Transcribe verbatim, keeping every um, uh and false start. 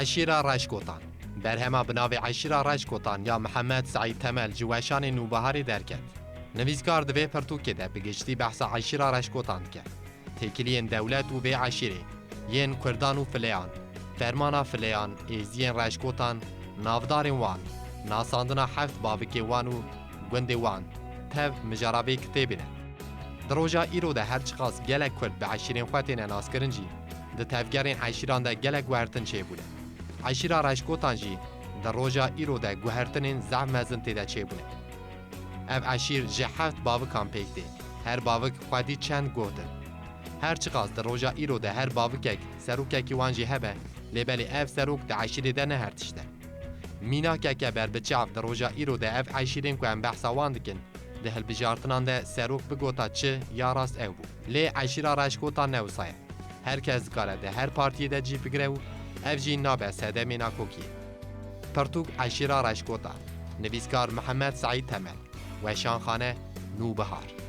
Eşîra Reşkotan. Berhema bi navê Eşîra Reşkotan ya Mihemed Seîd Temel ji weşanê Nûbiharê derket. Nivîskar di vê pirtûkê de bi giştî behsa Eşîra Reşkotan dike. Têkiliyên dewlet û vê eşîrê, yên Kurdan û Fileyan, fermana Fileyan, Êziyên Reşkotan, navdarên wan, nasandina heft bavikê wan û gundê wan, tev mijara vê kitêbê ne. Di roja îro de her çiqas gelek Kurd bi eşîrên xwe têne naskirin jî, di tevgerên eşîran de gelek guhertin çêbûne. Eşîra Reşkotan jî di roja îro de guhertinên zehf mezin tê de çêbûne. Ev eşîr ji heft bavikan pêk tê. Her bavik xwedî çend gotin. Her çiqas di roja îro de her bavikek serokekî wan jî hebe, lê belê ev serok di eşîrê de ne her tişt e. Mînakeke berbiçav di roja îro de ev eşîrên ku em behsa wan dikin, di hilbijartinan de serok bigota çi ya rast ew bû. Lê eşîra Reşkotan ne wisa ye. Her kes dikare di her partiyê de cî bigire û ev jî nabe sedemê nakokiyê. Pirtûk Eşîra Reşkotan. Nivîskar Mihemed Seîd Temel. Weşanxane Nûbihar.